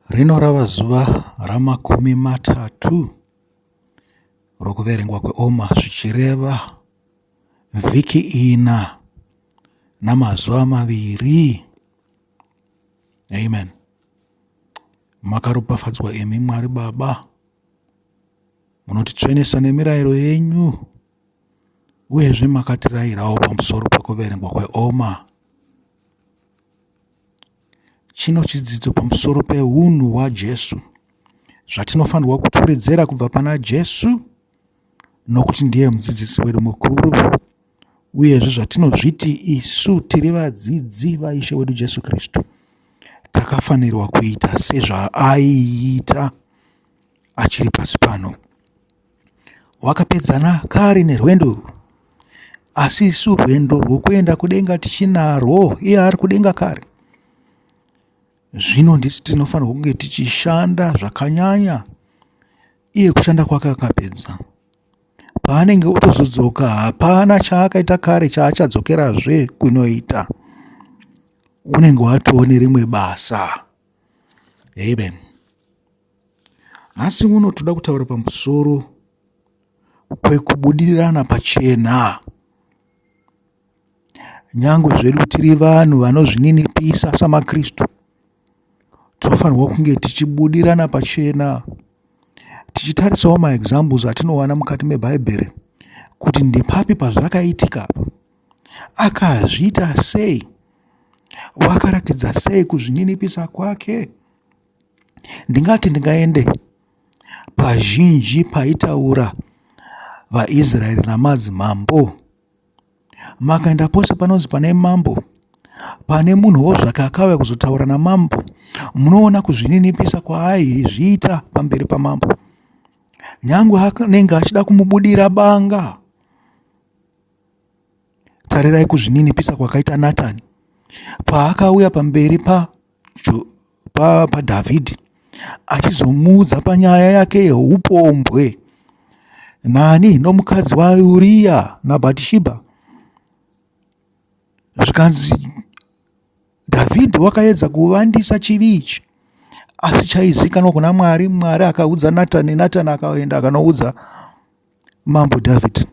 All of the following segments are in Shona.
Rino rava zuva ramakumi matatu rokuverengwa kweOma zvichireva vhiki ina namazuva maviri. Amen. Makaropafadzwa imi Mwari Baba, munotitsvenesa nemirayiro yenyu uyezve makatirayirawo pamusoro pekuverengwa kweOma. Chino chidzidzo pamusoro pehunhu hwaJesu, zvatinofanirwa kutoredzera kubva pana Jesu nokuti ndiye mudzidzisi wedu mukuru, uyezve zvatinozviti isu tiri vadzidzi vaIshe wedu Jesu Kristu, takafanirwa kuita sezvaaiita achiri pasi pano. Wakapedzana kare nerwendo urwu, asi isu rwendo rwokuenda kudenga tichinarwo, iye ari kudenga kare. Zvino ndisu tinofanirwa kunge tichishanda zvakanyanya, iye kushanda kwake akapedza. Paanenge otozodzoka hapana chaakaita kare chaachadzokerazve kunoita, unenge watoo nerimwe basa. Amen. Nhasi uno toda kutaura pamusoro pekubudirana pachena. Nyangwe zvedu tiri vanhu vanozvininipisa samaKristu, tinofanirwa kunge tichibudirana pachena tichitarisawo maexamples atinowana mukati mebhaibheri kuti ndepapi pazvakaitika apa, akazviita sei, wakaratidza sei kuzvininipisa kwake. Ndingati ndingaende pazhinji paitaura vaIsraeri namadzimambo. Makaenda pose panonzi pane mambo, pane munhuwo zvake akauya kuzotaura namambo, munoona kuzvininipisa kwaaizviita pamberi pamambo. Nyangwe anenge achida kumubudira banga. Tarirai kuzvininipisa kwakaita Natani paakauya pamberi pa paDhavhidhi achizomuudza panyaya yake yeupombwe nani nomukadzi waUriya naBhatishibha. Zvikanzi Dhavhidhi wakaedza kuvandisa chivi ichi asi chaizikanwa kuna Mwari. Mwari akaudza Natani, Natani akaenda akanoudza mambo Dhavhidhi.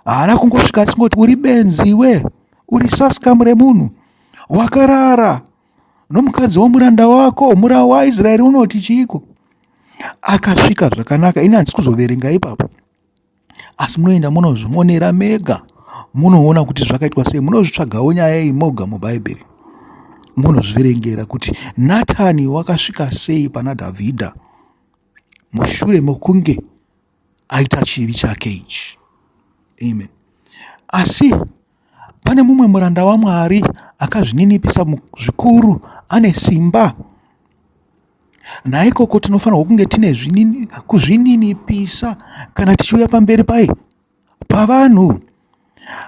Haana kungosvika achingoti uri benzi iwe, uri saskamu remunhu, wakarara nomukadzi womuranda wako, murau waIsraeri unoti chiiko? Akasvika zvakanaka, ini handisi kuzoverenga ipapo, asi munoenda munozvionera mega, munoona kuti zvakaitwa sei, munozvitsvagawo nyaya iyi moga muBhaibheri, munozviverengera kuti Natani wakasvika sei pana Dhavhidha mushure mokunge aita chivi chake ichi. Amen. Asi pane mumwe muranda waMwari akazvininipisa zvikuru, ane simba. Naikoko tinofanirwa kunge tine kuzvininipisa kana tichiuya pamberi pai pavanhu.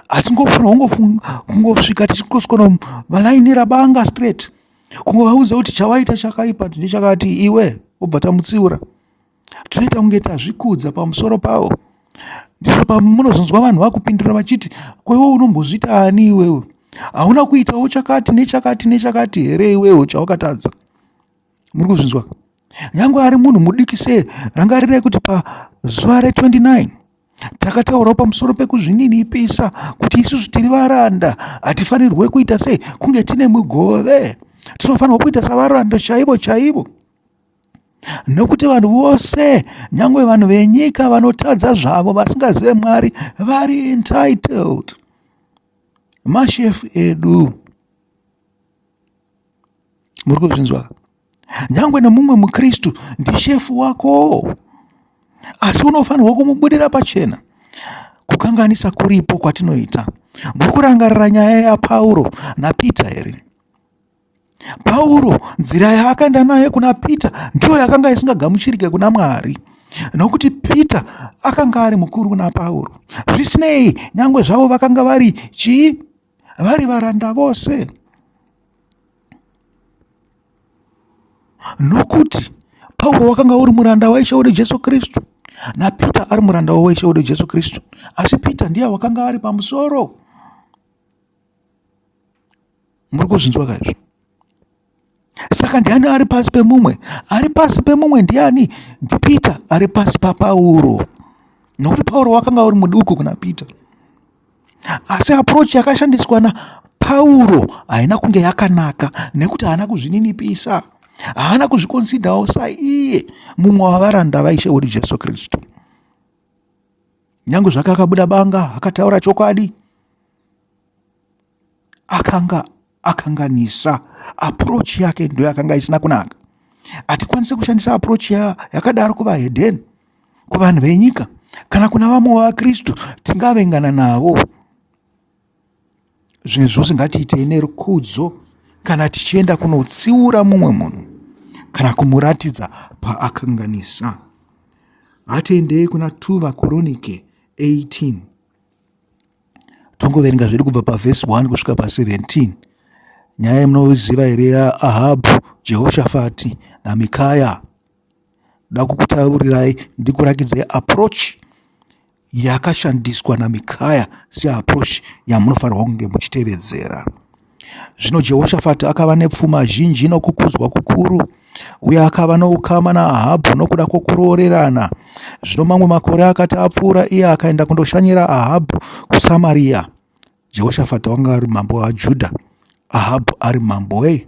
Hatingofanirwa kungosvika tichingosvikonovalainira banga straight, kungovaudza kuti chawaita chakaipa ndechakati iwe, wobva tamutsiura. Tinoita kunge tazvikudza pamusoro pavo. Ndizvo pamunozonzwa vanhu vakupindura vachiti, ko iwe unombozviita ani iwewe? Hauna kuitawo chakati nechakati nechakati here iwewe chawakatadza? Muri kuzvinzwa? Nyangwe ari munhu mudiki sei, rangarirai kuti pazuva re29 takataurawo pamusoro pekuzvininipisa kuti isusu tiri varanda hatifanirwe kuita sei kunge tine mugove tinofanirwa kuita savaranda chaivo chaivo Nokuti vanhu vose, nyange vanhu venyika vanotadza zvavo vasingazive Mwari, vari entitled. Mashefu edu. Muri kuzvinzwa? Nyange nemumwe muKristu ndishefu wako, asi unofanirwa kumubudira pachena. Kukanganisa kuripo kwatinoita. Muri kurangarira nyaya yaPauro naPita here? Pauro nzira yaakaenda nayo kuna Pita ndiyo yakanga isingagamuchirike kuna Mwari nokuti Pita akanga ari mukuru kuna Pauro. Zvisinei, nyangwe zvavo vakanga vari chii? Vari varanda vose. Nokuti Pauro wakanga uri muranda waIshe wedu Jesu Kristu naPita ari murandawo waIshe wedu Jesu Kristu, asi Pita ndiye wakanga ari pamusoro. Muri kuzvinzwa ka izvo? Saka ndiani ari pasi pemumwe? Ari pasi pemumwe ndiani? NdiPeter ari pasi paPauro. Nokuti Pauro wakanga uri muduku kuna Peter. Asi approach yakashandiswa naPauro haina kunge yakanaka nekuti haana kuzvininipisa. Haana kuzvikonsidawo saiye mumwe wavaranda vaIshe wedu Jesu Kristu. Nyange zvake akabuda banga akataura chokwadi, akanga akanganisa approach yake ndo yakanga isina kunaka. Hatikwanise kushandisa approach yakadaro kuvahedheni, kuvanhu venyika kana kuna vamwe vaKristu, tingavengana navo. Zvinhu zvose ngatiitei nerukudzo kana tichienda kunotsiura mumwe munhu kana kumuratidza paakanganisa. Ngatiendei kuna 2 VaKoronike 18. Tongoverenga zvedu kubva pavhesi 1 kusvika pa17. Nyaya yamunoziva here yaAhabhu, Jehoshafati naMikaya? Da kukutaurirai ndikurakidzei approach yakashandiswa naMikaya seapproach yamunofanirwa kunge muchitevedzera. Zvino Jehoshafati akava nepfuma zhinji nokukudzwa kukuru, uye akava noukama naAhabhu nokuda kwokuroorerana. Zvino mamwe makore akati apfuura, iye akaenda kundoshanyira Ahabhu kuSamaria. Jehoshafati wakanga ari mambo waJudha, Ahabhu ari mambo wei?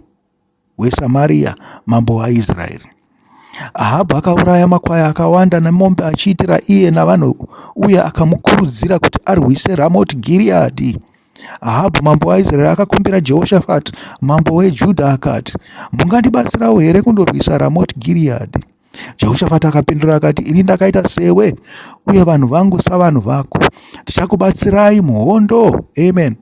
weSamaria, mambo waIsraeri. Ahabhu akauraya makwai akawanda nemombe achiitira iye navanhu uye akamukurudzira kuti arwise Ramoti Gireadhi. Ahabhu mambo waIsraeri akakumbira Jehoshafati mambo weJudha akati, Mungandibatsirawo here kundorwisa Ramoti Gireadhi? Jehoshafati akapindura akati, Ini ndakaita sewe uye vanhu vangu savanhu vako. Tichakubatsirai muhondo. Amen.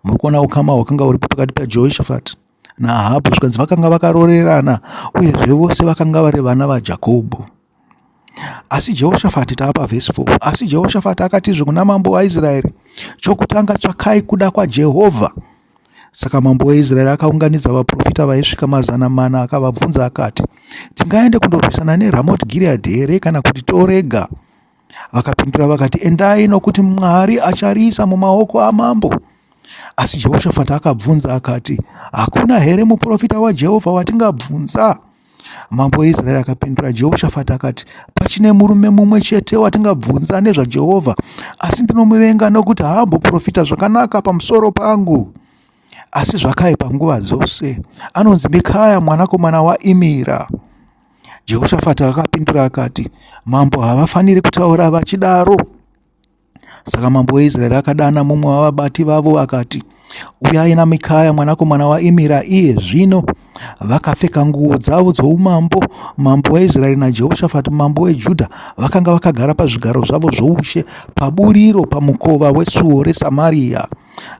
Muri kuona ukama hwakanga huripo pakati paJehoshafati naAhabhu zvikanzi vakanga vakaroorerana uyezve vose vakanga vari vana vaJakobho. Asi Jehoshafati tava pavhesi 4. Asi Jehoshafati akatizve kuna mambo waIsraeri, chokutanga tsvakai kuda kwaJehovha. Saka mambo weIsraeri akaunganidza vaprofita vaisvika 400 akavabvunza akati, Tingaende kundorwisana neRamoti Gireadhi here kana kuti torega? Vakapindura vakati, Endai, nokuti Mwari achariisa mumaoko amambo. Asi Jehoshafati akabvunza akati, Hakuna here muprofita waJehovha watingabvunza? Mambo weIsraeri akapindura Jehoshafati akati, Pachine murume mumwe chete watingabvunza nezvaJehovha, asi ndinomuvenga nokuti haamboprofita zvakanaka pamusoro pangu, asi zvakaipa nguva dzose. Anonzi Mikaya mwanakomana waImira. Jehoshafati akapindura akati, Mambo havafaniri kutaura vachidaro. Saka mambo weIsraeri akadana mumwe wavabati vavo akati, Uyai naMikaya mwanakomana waImira iye zvino. Vakapfeka nguo dzavo dzoumambo, mambo weIsraeri naJehoshafati mambo weJudha vakanga vakagara pazvigaro zvavo zvoushe paburiro pamukova wesuo reSamaria.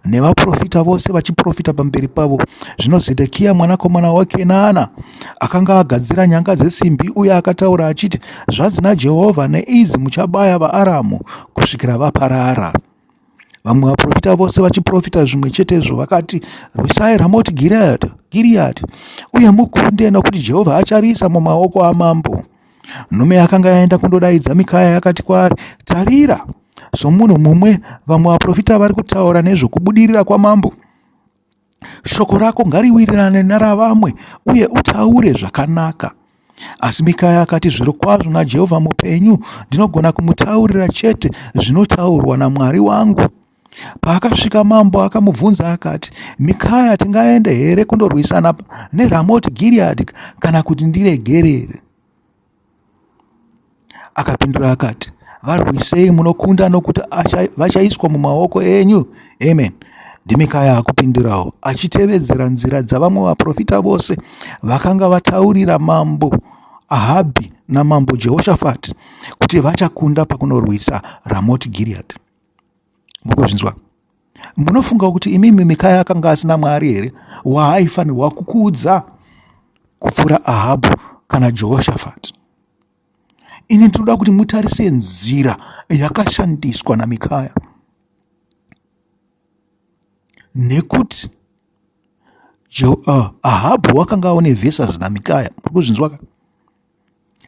nevaprofita vose vachiprofita pamberi pavo. Zvino Zedhekiya mwanakomana waKenana akanga agadzira nyanga dzesimbi uye akataura achiti, Zvanzi naJehovha, neidzi muchabaya vaAramu kusvikira vaparara. Vamwe vaprofita vose vachiprofita zvimwe chetezvo vakati, Rwisai Ramoti Giriyadhi uye mukunde, nokuti Jehovha achariisa mumaoko amambo. Nhume yakanga yaenda kundodaidza Mikaya yakati kwaari, Tarira, somunhu mumwe vamwe vaprofita vari kutaura nezvokubudirira kwamambo. Shoko rako ngariwirirane naravamwe uye utaure zvakanaka. Asi Mikaya akati, Zvirokwazvo naJehovha mupenyu, ndinogona kumutaurira chete zvinotaurwa naMwari wangu. Paakasvika mambo akamubvunza akati, Mikaya, tingaenda here kundorwisana neRamoti Gireadhi kana kuti ndiregerere? Akapindura akati, Varwisei munokunda nokuti vachaiswa mumaoko enyu. Amen. NdiMikaya akupindurawo achitevedzera nzira dzavamwe vaprofita vose vakanga vataurira mambo Ahabhi namambo Jehoshafati kuti vachakunda pakunorwisa Ramoti Gireadhi. Muri kuzvinzwa? Munofunga kuti imimi Mikaya akanga asina Mwari here waaifanirwa kukudza kupfuura Ahabhu kana Jehoshafati? Ini ndinoda kuti mutarise nzira yakashandiswa naMikaya nekuti Ahabhu wakanga aone versus naMikaya. Muri kuzvinzwa ka?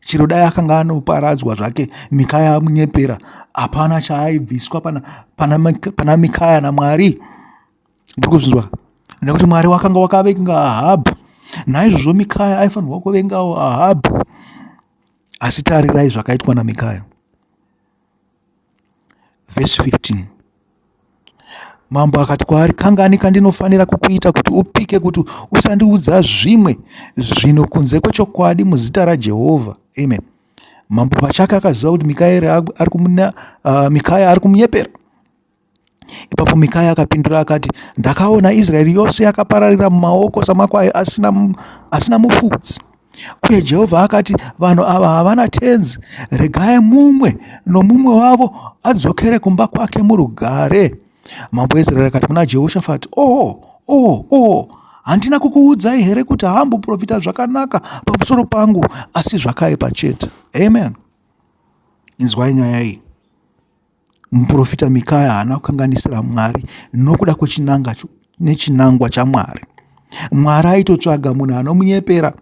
Chero dai akanga anoparadzwa zvake, Mikaya amunyepera, hapana chaaibviswa pana, pana, pana Mikaya naMwari. Ndiri kuzvinzwa nekuti Mwari wakanga wakavenga Ahabhu. Naizvozvo Mikaya aifanirwa kuvengawo Ahabhu. Asi tarirai zvakaitwa naMikaya. Vhesi 15. Mambo akati kwaari, Kangani kandinofanira kukuita kuti upike kuti usandiudza zvimwe zvinhu kunze kwechokwadi muzita raJehovha? Amen. Mambo pachake akaziva kuti Mikaeri ari kumuna, Mikaya ari kumunyepera. Ipapo Mikaya akapindura akati, Ndakaona Israeri yose yakapararira mumaoko samakwai asina, asina mufudzi. Uye Jehovha akati, Vanhu ava havana tenzi, regai mumwe nomumwe wavo adzokere kumba kwake murugare. Mambo weIsraeri akati kuna Jehoshafati, Oh, oh, oh, handina kukuudzai here kuti haamboprofita zvakanaka pamusoro pangu asi zvakaipa chete? Amen. Inzwai nyaya iyi. Muprofita Mikaya haana kukanganisira Mwari nokuda kwechinanga nechinangwa chaMwari. Mwari aitotsvaga munhu anomunyepera.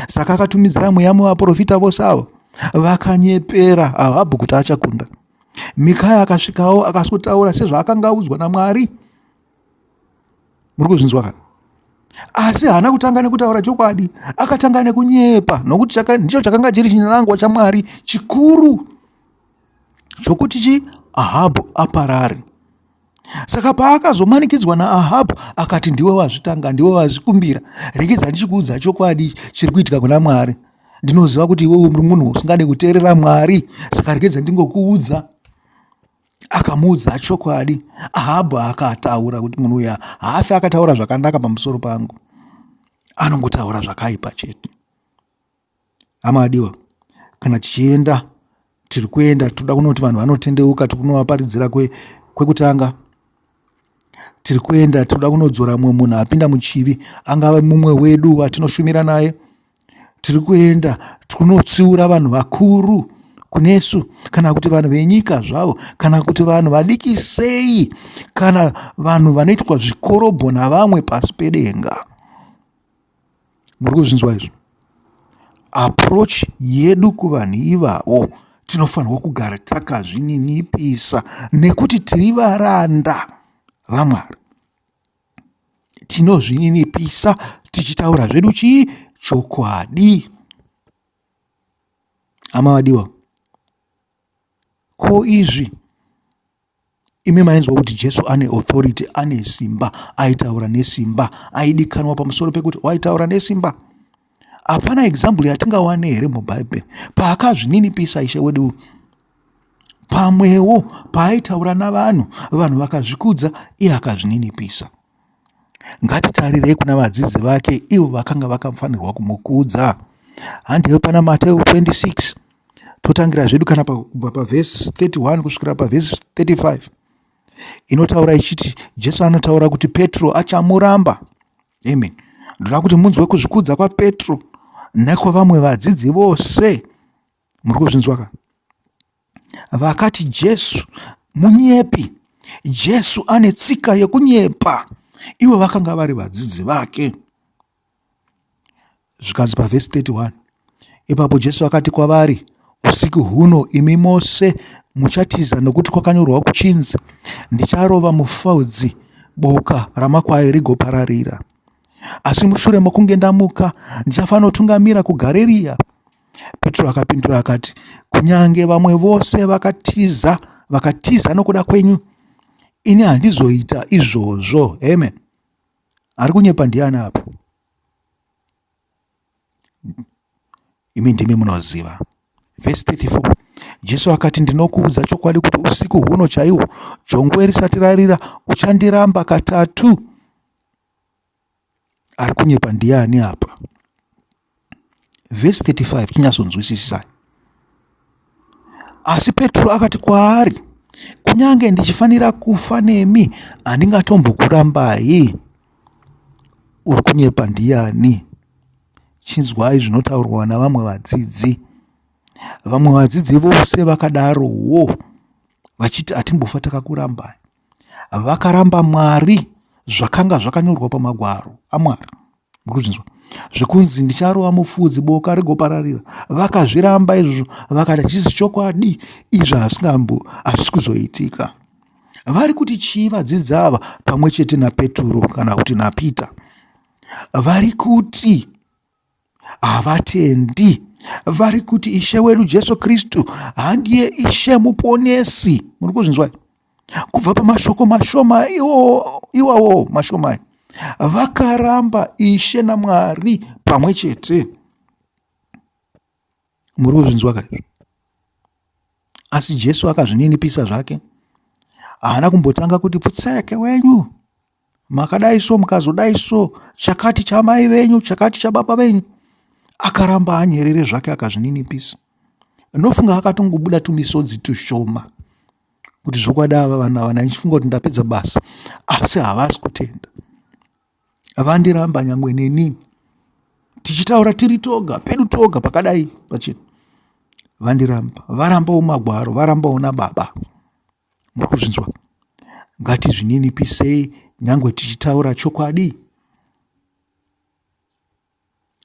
Saka akatumidzira mweya muvaprofita vose avo vakanyepera Ahabhu kuti achakunda. Mikaya akasvikawo akasotaura sezvaakanga audzwa naMwari. Muri kuzvinzwa kana? Asi haana kutanga nekutaura chokwadi, akatanga nekunyepa nokuti ndicho chakanga chiri chinangwa chaMwari chikuru. Zvokuti chi Ahabhu aparare. Saka paakazomanikidzwa naAhabhu akati ndiwe wazvitanga, ndiwe wazvikumbira. Regedza ndichikuudza chokwadi chiri kuitika kuna Mwari. Ndinoziva kuti iwe uri munhu usingade kuteerera Mwari, saka regedza ndingokuudza. Akamuudza chokwadi. Ahabhu akataura kuti munhu uya haafi akataura zvakanaka pamusoro pangu. Anongotaura zvakaipa chete. Hama adiwa, kana tichienda tiri kuenda toda kunoti vanhu vanotendeuka tiri kunovaparidzira kwekutanga tiri kuenda tinoda kunodzora mumwe munhu apinda muchivi angave mumwe wedu watinoshumira naye tiri kuenda tikunotsiura vanhu vakuru kunesu kana kuti vanhu venyika zvavo kana kuti vanhu vadiki sei kana vanhu vanoitwa zvikorobho navamwe pasi pedenga Muri kuzvinzwa izvo? Approach yedu kuvanhu ivavo tinofanirwa kugara takazvininipisa nekuti tiri varanda vaMwari. Tinozvininipisa tichitaura zvedu chii? Chokwadi. Hama vadiwa, ko izvi Imi mainzwa kuti Jesu ane authority, ane simba, aitaura nesimba, aidikanwa pamusoro pekuti waitaura nesimba. Hapana example yatingawane here muBhaibheri paakazvininipisa Ishe wedu? Pamwewo paaitaura navanhu, vanhu vakazvikudza, iye akazvininipisa. Ngatitarirei kuna vadzidzi vake ivo vakanga vakafanirwa kumukudza. Handiyo pana Mateo 26 totangira zvedu kana kubva pavhesi 31 kusvikira pavhesi 35 inotaura ichiti Jesu anotaura kuti Petro achamuramba. Amen. Ndoda kuti munzwe kuzvikudza kwaPetro nekwavamwe vadzidzi vose. Muri kuzvinzwa ka? Vakati Jesu munyepi. Jesu ane tsika yekunyepa. Ivo vakanga vari vadzidzi vake. Zvikanzi pavhesi 31, ipapo Jesu akati kwavari, usiku huno imi mose muchatiza nokuti kwakanyorwa kuchinzi, ndicharova mufudzi, boka ramakwai rigopararira. Asi mushure mokunge ndamuka, ndichafanotungamira kuGarirea. Petro akapindura akati, kunyange vamwe vose vakatiza, vakatiza nokuda kwenyu, ini handizoita izvozvo. Amen. Ari kunyepa ndiani apa? Imi ndimi munoziva. Vhesi 34 Jesu akati, ndinokuudza chokwadi kuti usiku huno chaihwo jongwe risati rarira uchandiramba katatu. Ari kunyepa ndiani apa? Vhesi 35 tinyatsonzwisisai. Asi Petro akati kwaari, kunyange ndichifanira kufa nemi, handingatombokurambai. Uri kunyepa ndiani? Chinzwai zvinotaurwa navamwe vadzidzi. Vamwe vadzidzi vose vakadarowo vachiti hatimbofa takakurambai. Vakaramba Mwari zvakanga zvakanyorwa pamagwaro aMwari. Murikuzvinzwa? Zvekunzi ndicharova mufudzi boka rigopararira. Vakazviramba izvozvo vakati hachisi chokwadi izvi hazvingambo hazvisi kuzoitika. Vari kuti chii vadzidzi ava pamwe chete naPeturo kana kuti naPita? Vari kuti. Havatendi. Vari kuti Ishe wedu Jesu Kristu handiye Ishe Muponesi. Muri kuzvinzwa? Kubva pamashoko mashoma iwawo mashoma vakaramba Ishe naMwari pamwe chete. Muri kuzvinzwa ka izvo? Asi Jesu akazvininipisa zvake. Haana kumbotanga kuti pfutseke wenyu makadai so mukazodai so chakati chamai venyu chakati chababa venyu. Akaramba anyerere zvake akazvininipisa. Nofunga akatongobuda tumisodzi tushoma kuti zvokwadi ava vanhu ava ndaichifunga kuti ndapedza basa asi havasi kutenda. Vandiramba nyangwe neni tichitaura tiri toga pedu toga pakadai pachena vandiramba varambawo magwaro varambawo nababa muri kuzvinzwa ngatizvininipisei nyangwe tichitaura chokwadi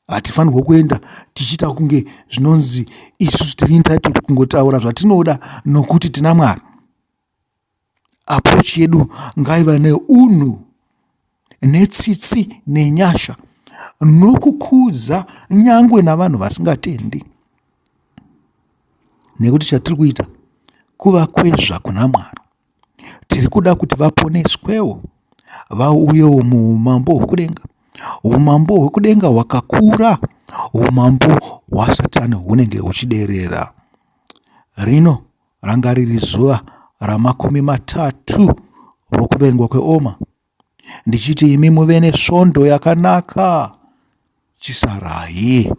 hatifanirwa kuenda tichiita kunge zvinonzi isusu tiri entitled kungotaura zvatinoda nokuti tina mwari Approach yedu ngaiva neunhu netsitsi nenyasha nokukudza nyangwe navanhu vasingatendi nekuti chatiri kuita kuvakwezva kuna Mwari. Tiri kuda kuti vaponeswewo vauyewo muumambo hwekudenga. Umambo hwekudenga hwakakura, umambo hwaSatani hunenge huchiderera. Rino Ranga riri zuva ramakumi matatu rokuvengwa kweOma, ndichiti imi muve nesvondo yakanaka. Chisarai.